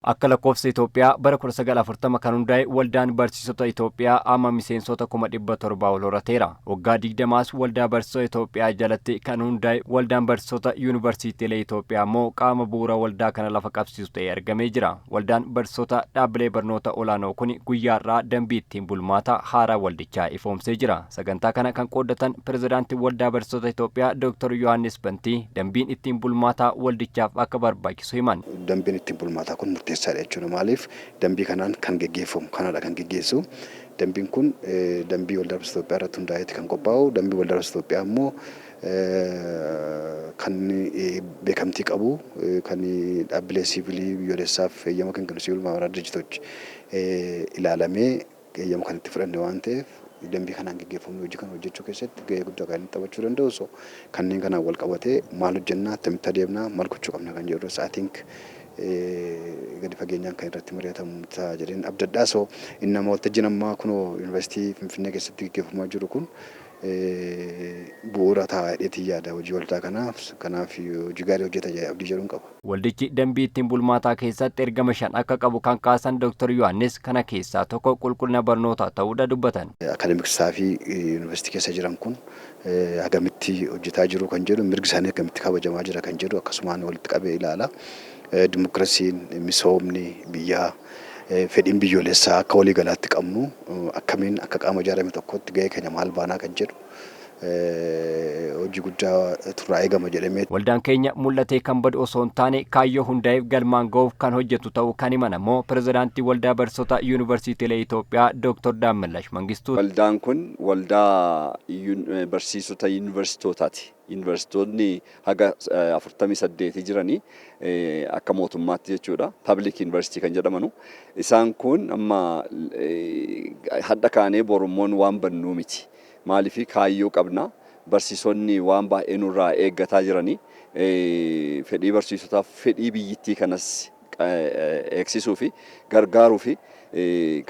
Akka lakkoofsa Itoophiyaa bara 1940 kan hundaa'e Waldaan Barsiisota Itoophiyaa amma miseensota 700,000 ol horateera. Waggaa 20s Waldaa Barsiisota Itoophiyaa jalatti kan hundaa'e Waldaan Barsiisota Yuunivarsiitiilee Itoophiyaa immoo qaama bu'uura waldaa kana lafa qabsiisu ta'ee argamee jira. Waldaan barsiisota dhaabbilee barnoota olaanoo kun guyyaa har'aa dambii ittiin bulmaata haaraa waldichaa ifoomsee jira. Sagantaa kana kan qooddatan Pirezidaantiin Waldaa Barsiisota Itoophiyaa Dr. Yohaannis Bantii dambiin ittiin bulmaataa waldichaaf akka barbaachisu himan. Dambiin ittiin bulmaataa kun murteessaadha jechuudha. Maaliif? Dambii kanaan kan geggeeffamu kanadha kan geggeessu. Dambiin kun dambii Waldaa Barsiisota Itoophiyaa irratti hundaa'eeti kan qophaa'u. Dambii Waldaa Barsiisota Itoophiyaa immoo kan beekamtii qabu, kan dhaabbilee siivilii biyyoolessaaf eeyyama kan kennu siivil ማህበራት ድርጅቶች ilaalamee eeyyama kan itti fudhanne waan ta'eef, dambii kanaan geggeeffamuu hojii kana hojjechuu keessatti gahee guddaa kan inni taphachuu danda'u. So kanneen kanaan wal qabatee maal hojjennaa, attamitti adeemnaa, maal gochuu qabna kan jedhu, I think, gadi fageenyaan kan irratti mari'atamu ta'a jedheen abdadhaa. So inni nama waltajjiin ammaa kunoo Yuunivarsiitii Finfinnee keessatti geggeeffamaa jiru kun bu'uura ta'a jedheetiin yaada hojii waldaa kanaaf. Kanaaf hojii gaarii hojjeta abdii jedhuun qaba. Waldichi dambii ittiin bulmaataa keessatti ergama shan akka qabu kan kaasan Dr. Yohaannis, kana keessaa tokko qulqullina barnootaa ta'uudha dubbatan. Academic staffii yuunivarsiitii keessa jiran kun hagamitti hojjetaa jiru kan jedhu, mirgi isaanii akkamitti kabajamaa jira kan jedhu akkasumaan walitti qabee ilaala. Dimokiraasiin, misoomni biyyaa, fedhiin biyyoolessaa akka walii galaatti qabnu akkamiin akka qaama ijaarame tokkotti gahee keenya maal baanaa kan jedhu hojii guddaa turraa eegama jedhamee. Waldaan keenya mul'atee kan badu osoo hin taane kaayyoo hundaa'eef galmaan ga'uuf kan hojjetu ta'uu kan himan ammoo Pirezidaantii Waldaa Barsiisota Yuunivarsiitiilee Itoophiyaa Dr. Daammallash Mangistuu. Waldaan kun waldaa barsiisota yuunivarsiitootaati. Yuunivarsiitonni haga 48 jiranii akka mootummaatti jechuudha. Public university kan jedhamanu. Isaan kun amma hadda kaanee borummoon waan bannuu miti. Maaliif? Kaayyoo qabna. Barsiisonni waan baay'ee nurraa eeggataa jiranii, fedhii barsiisotaaf, fedhii biyyittii kanas eegsisuu fi gargaaruu fi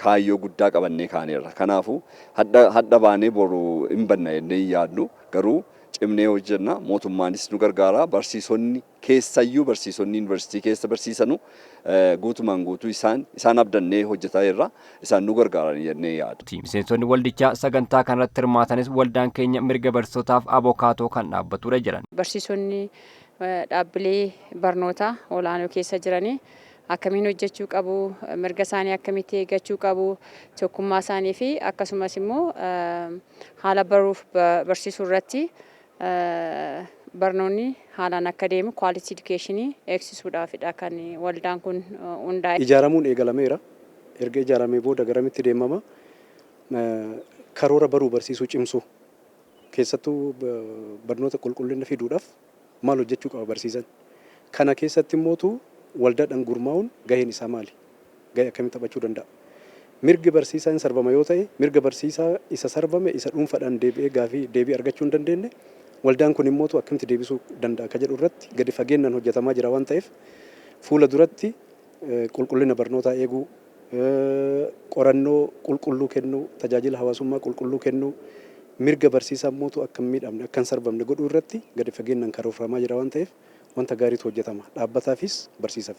kaayyoo guddaa qabannee kaaneerra. Kanaafuu hadda baanee boru hin banna jennee hin yaadnu, garuu cimnee hojjenna. Mootummaanis nu gargaara. Barsiisonni keessayyuu, barsiisonni yuunivarsiitii keessa barsiisanu guutumaan guutuu isaan abdannee hojjetaa jirra. Isaan nu gargaaran jennee yaadu. Miseensonni waldichaa sagantaa kanarratti hirmaatanis waldaan keenya mirga barsiisotaaf abokaatoo kan dhaabbatudha jedhan. Barsiisonni dhaabbilee barnoota olaanoo keessa jiranii akkamiin hojjechuu qabu, mirga isaanii akkamitti eeggachuu qabu, tokkummaa isaanii fi akkasumas immoo haala baruuf barsiisuu irratti barnoonni haalaan akka deemu, quality educationii eegsisuudhaafidha kan waldaan kun hundaa'e. Ijaaramuun eegalameera. Erga ijaaramee booda garamitti deemama? Karoora baruu barsiisuu cimsuu, keessattuu barnoota qulqullina fiduudhaaf maal hojjechuu qaba barsiisan? Kana keessatti immootu waldaadhaan gurmaa'uun gaheen isaa maali? Gahee akkamii taphachuu danda'a? Mirgi barsiisaa hin sarbama yoo ta'e, mirga barsiisaa isa sarbame isa dhuunfaadhaan deebi'ee gaafii deebii argachuu hin dandeenye waldaan kun immootu akkamitti deebisuu danda'a ka jedhu irratti gadi fageenyaan hojjetamaa jira waan ta'eef, fuula duratti qulqullina barnootaa eeguu, qorannoo qulqulluu kennuu, tajaajila hawaasummaa qulqulluu kennuu, mirga barsiisaa immootu akka hin miidhamne, akka hin sarbamne godhuu irratti gadi fageenyaan karoorfamaa jira waan ta'eef, wanta gaariitu hojjetama, dhaabbataafis barsiisaaf.